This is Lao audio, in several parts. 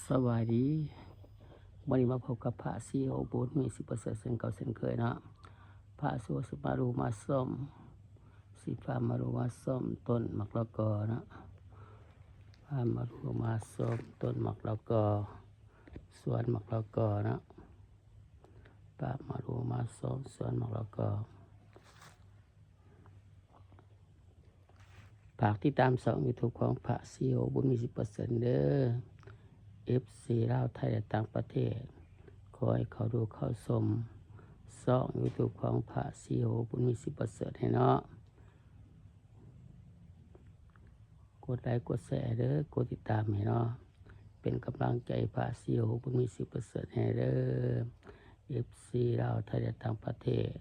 ສະບາຍດີ ມື້ນີ້ມາພົບກັບພະສີໂຫ ບຸນມີ ສິປະເສີດ ເຊັ່ນເກົ່າເຊັ່ນເຄີຍເນາະ. ພະສີໂຫຊິມາດູມາຊົມ ຊິພາມາດູມາຊົມຕົ້ນໝາກລະກອເນາະ, ພາມາດູມາຊົມຕົ້ນໝາກລະກອ ສວນໝາກລະກອເນາະ, ພາມາດູມາຊົມສວນໝາກລະກອ. ຝາກຕິດຕາມຊ່ອງຢູທູບຂອງພະສີໂຫ ບຸນມີ ສິບເປີເຊັນ ເດີ ເອັຟຊີ ລາວ ໄທ ແລະ ຕ່າງປະເທດ. ຂໍໃຫ້ເຂົ້າດູເຂົ້າຊົມຊ່ອງຢູທູບຂອງພະສີໂຫ ບຸນມີ ສິບເປີເຊັນ ໃຫ້ເນາະ. ກົດໄລກົດແຊເດີ ກົດຕິດຕາມໃຫ້ເນາະ, ເປັນກຳລັງໃຈພະສີໂຫ ບຸນມີ ສິບເປີເຊັນ ໃຫ້ເດີ ເອັຟຊີ ລາວ ໄທ ແລະ ຕ່າງປະເທດ.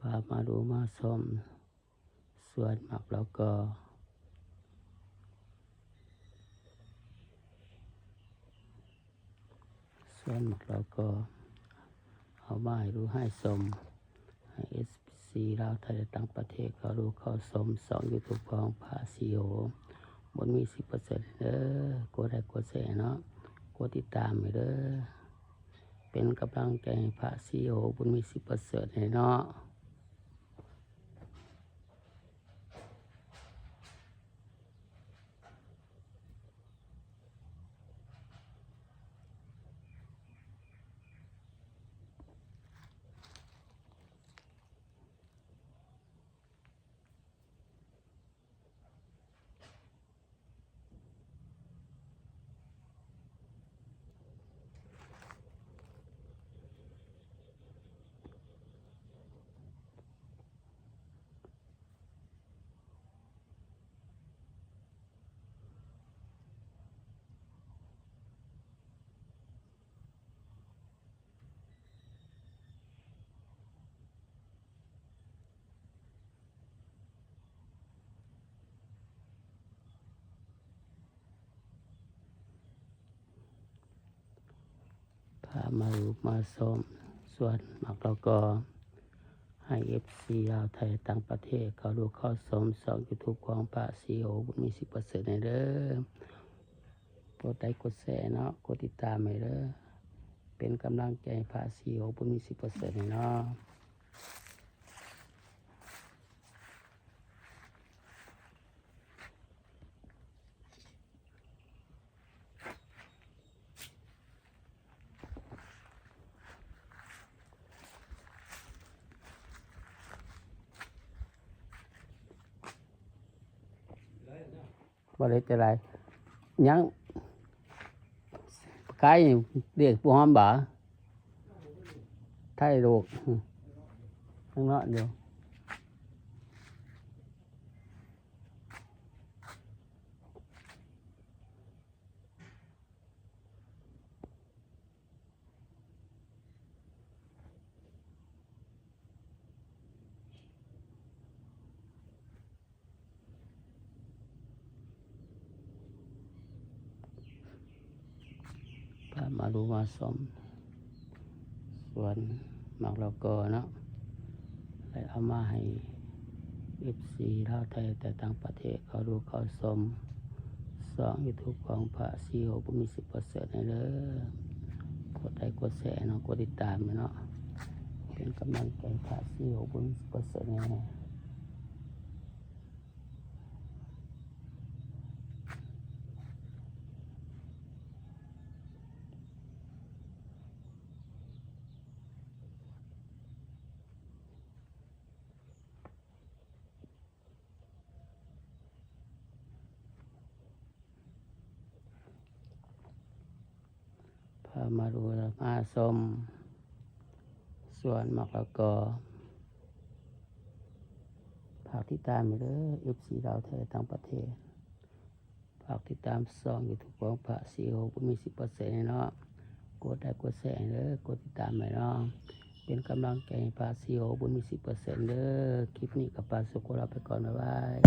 ພາມາດູມາຊົມສວນໝາກລະກອ. ສວນໝາກລະກອ ເອົາມາໃຫ້ດູໃຫ້ຊົມ ໃຫ້ເອັຟຊີ ລາວ ໄທ ແລະ ຕ່າງປະເທດ ເຂົ້າດູເຂົ້າຊົມຊ່ອງຢູທູບຂອງພະສີໂຫ ບຸນມີ ສິບເປີເຊັນ ເດີ. ກົດໄລກົດແຊເນາະ, ກົດຕິດຕາມໃຫ້ເດີ, ເປັນກຳລັງໃຈໃຫ້ພະສີໂຫ ບຸນມີ ສິບເປີເຊັນ ໃຫ້ເນາະ. ພາມາ ມາຊົມສວນໝາກລະກອ ໃຫ້ເອັຟຊີ ລາວ ໄທ ຕ່າງປະເທດ ເຂົ້າດູເຂົ້າຊົມຊ່ອງຢູທູບຂອງພະສີໂຫ ບຸນມີ ສິບເປີເຊັນ ໃຫ້ເດີ. ກົດໄລກົດແຊເນາະ, ກົດຕິດຕາມໃຫ້ເດີ, ເປັນກຳລັງໃຈໃຫ້ພະສີໂຫ ບຸນມີ ສິບເປີເຊັນ ໃຫ້ເນາະ. ບໍ່ໄດ້ຈະໄດ້ ຍັງ ຂາຍເດັກຜູ້ຫອມບໍ່? ໄທລູກ ຍັງເນາະຢູ່. ພາມາດູມາຊົມສວນໝາກລະກອເນາະ, ໄດ້ເອົາມາໃຫ້ເອັຟຊີລາວໄທແຕ່ຕ່າງປະເທດເຂົ້າດູເຂົ້າຊົມຊ່ອງຢູທູບຂອງພະສີໂຫ ບຸນມີ ສິບເປີເຊັນ ໃຫ້ເດີ. ກົດໄລກົດແຊເນາະ, ກົດຕິດຕາມເນາະ, ເປັນກຳລັງໃຈພະສີໂຫ ບຸນມີ ສິບເປີເຊັນ ໃຫ້ແດ່. ມາດູມາຊົມສວນໝາກລະກອ. ຝາກຕິດຕາມໃຫ້ເດີ ເອັຟຊີ ລາວແທ້ຕ່າງປະເທດ. ຝາກຕິດຕາມຊ່ອງຢູທູບຂອງພະຊີໂອບຸນມີສິບເປີເຊັນເນາະ. ກົດໄລກົດແຊໃຫ້ເດີ ກົດຕິດຕາມໃຫ້ເນາະ. ເປັນກຳລັງໃຈໃຫ້ພະຊີໂອບຸນມີສິບເປີເຊັນເດີ. ຄລິບນີ້ກໍປາສຸກຂໍລາໄປກ່ອນ ບາຍບາຍ.